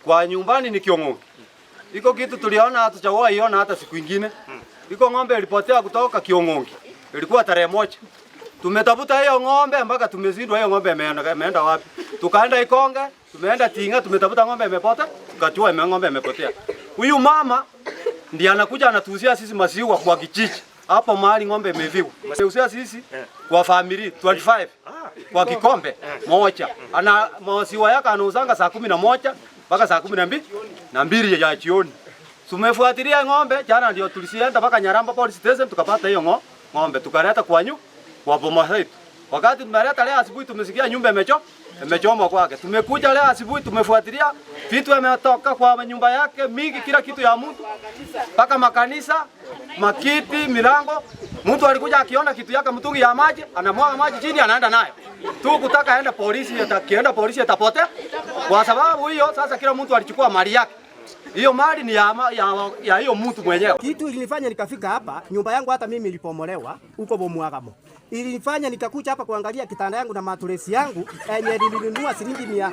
Kwa nyumbani ni Kiong'ongi. Iko kitu tuliona hatujawahi iona hata siku ingine. Iko ng'ombe ilipotea kutoka Kiong'ongi. Ilikuwa tarehe 1. Tumetafuta hiyo ng'ombe mpaka tumezindwa hiyo ng'ombe imeenda wapi. Tukaenda Ikonge, tumeenda Tinga, tumetafuta ng'ombe imepotea, tukajua ng'ombe imepotea. Huyu mama ndiye anakuja anatuuzia sisi maziwa kwa kijiji. Hapo mahali ng'ombe imeviwa. Tuuzia sisi kwa family 25 kwa kikombe moja. Ana maziwa yake anauzanga saa 11 mpaka saa 12 ya jioni. Tumefuatilia ng'ombe jana, ndio tulisienda mpaka Nyaramba police station tukapata hiyo ng'ombe tukaleta kwa boma yetu. Wakati tumeleta leo asubuhi tumesikia nyumba imechomwa kwake. Tumekuja leo asubuhi tumefuatilia vitu yametoka kwa nyumba yake mingi, kila kitu ya mtu mpaka makanisa, makiti, milango. Mtu alikuja akiona kitu yake, mtungi ya maji, anamwaga maji chini, anaenda nayo tu kutaka aende polisi, atakienda polisi atapotea. Kwa sababu hiyo sasa kila mtu alichukua mali yake. Hiyo mali ni ya hiyo mtu mwenyewe. Kitu ilinifanya nikafika hapa, nyumba yangu hata mimi ilipomolewa huko Bomwagamo. Ilinifanya nikakuja hapa kuangalia kitanda yangu na maturesi yangu yenye nilinunua shilingi 1,200.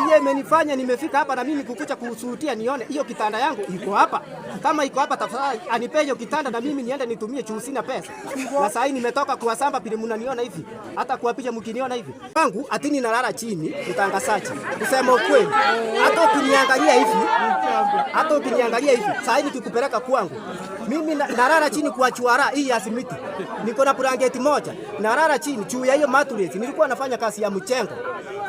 Hiyo imenifanya nimefika hapa na mimi kukuja kusuhudia nione hiyo kitanda yangu iko hapa. Kama iko hapa tafadhali anipe hiyo kitanda na mimi niende nitumie juu sina pesa. Na sasa nimetoka kuwasamba pili mnaniona hivi. Hata kuwapicha mkiniona hivi. Wangu atini nalala chini mtangazaji. Kusema ukweli. Hata ukiniangalia hivi, hata ukiniangalia hivi, sasa nikikupeleka kwangu. Mimi nalala chini kwa chuara hii ya simiti. Niko na blanketi moja. Nalala chini juu ya hiyo mattress. Nilikuwa nafanya kazi ya mchengo.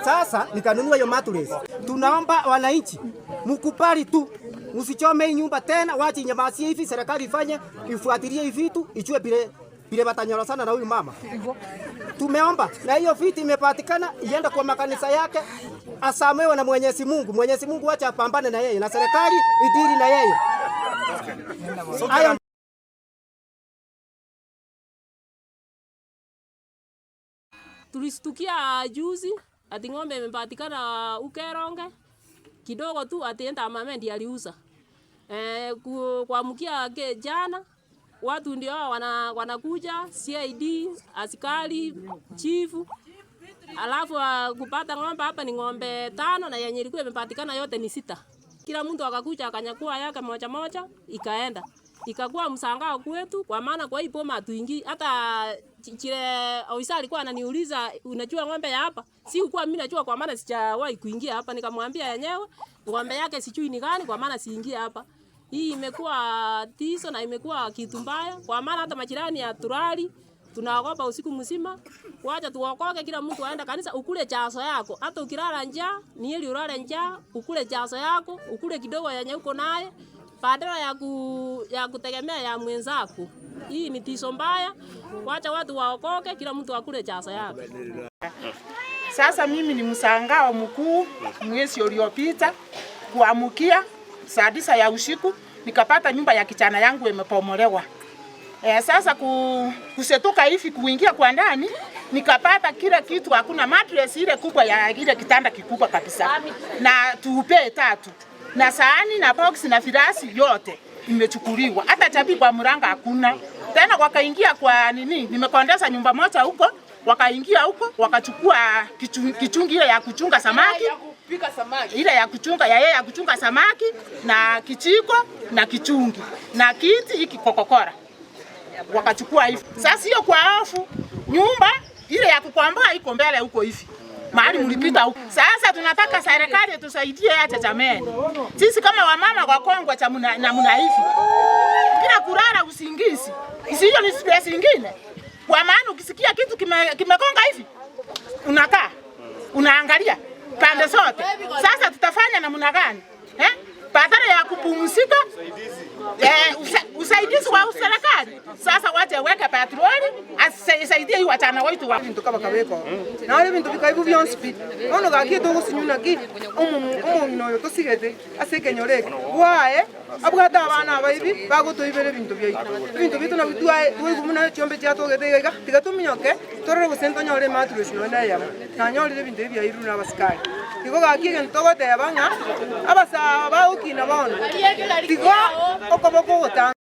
Sasa nikanunua hiyo mattress. Tunaomba wananchi mkubali tu. Msichome hii nyumba tena, wache nyamazie hivi, serikali ifanye ifuatilie hivi vitu, ijue vile vile batanyora sana na huyu mama. Tumeomba na hiyo viti imepatikana iende kwa makanisa yake, asamewe na Mwenyezi Mungu. Mwenyezi Mungu acha apambane na yeye na serikali idili na yeye. Hayo. Tulistukia juzi ati ng'ombe imepatikana Ukeronge kidogo tu, ati enda mama ndiye aliuza. Kuamkia jana watu ndio wanakuja CID, askari, chifu. Alafu kupata ng'ombe hapa ni ng'ombe 5 na yenye ilikuwa imepatikana yote ni 6. Kila mtu akakuja akanyakua yake moja moja ikaenda. Ikakuwa msangao kwetu kwa maana kwa hii boma hatuingii. Hata chile ofisa alikuwa ananiuliza unajua ng'ombe ya hapa? Si kwa mimi najua kwa maana sijawahi kuingia hapa. Nikamwambia yenyewe ng'ombe yake sijui ni gani kwa maana siingie hapa. Hii imekuwa tiso na imekuwa kitu mbaya kwa maana hata majirani ya turali tunaogopa usiku mzima. Wacha tuokoke, kila mtu aende kanisa ukule chaso yako. Hata ukilala njaa, ni heri ulale njaa, ukule chaso yako, ukule kidogo yenye uko naye badala ya kutegemea ya mwenzako. Hii ni tiso mbaya. Wacha watu waokoke, kila mtu akule chaso yake. Sasa mimi ni msangao mkuu. Mwezi uliopita kuamukia saa 9 ya usiku nikapata nyumba ya kichana yangu imepomolewa. Sasa kusetuka hivi kuingia kwa ndani nikapata kila kitu, hakuna mattress ile kubwa ya ile kitanda kikubwa kabisa, na tupe 3 na sahani na box na firasi yote imechukuliwa, hata chapi kwa mlanga hakuna tena. Wakaingia kwa nini, nimekondesa nyumba moja huko, wakaingia huko wakachukua kichungi ile ya kuchunga samaki, ile ya kuchunga ya yeye ya kuchunga samaki na kichiko na kichungi na kiti hiki kokokora, wakachukua hivi. Sasa hiyo kwa hofu, nyumba ile ya kukwambaa iko mbele huko hivi mahali mlipita huko. Sasa tunataka serikali tusaidie acha jameni. Sisi kama wamama kwa kongwe cha namna hivi. Kila kulala usingizi. Isiyo ni stress nyingine. Kwa maana ukisikia kitu kimegonga hivi unakaa unaangalia pande zote. Sasa tutafanya namna gani? Badala ya kupumzika usaidizi wa serikali. Sasa wache weke patroli asaidie hii wachana wetu wa bintu kaba kabeko. Na wale bintu bikaibu byonspi. Ono gakie to gusinyuna ki omu no tosigete aseke nyoreke. Wae abwata abana abaibi bagotoibere bintu byaitu. Bintu bitu na bitwae twigumuna chombe chiatogete iga tiga tuminyoke torore gosento nyore mattress no na yamo. Na nyorire bintu byairu na abasikari. Igo gakie gento goteba ng'a abasa baokina bono. Tigo okoboko gotanga.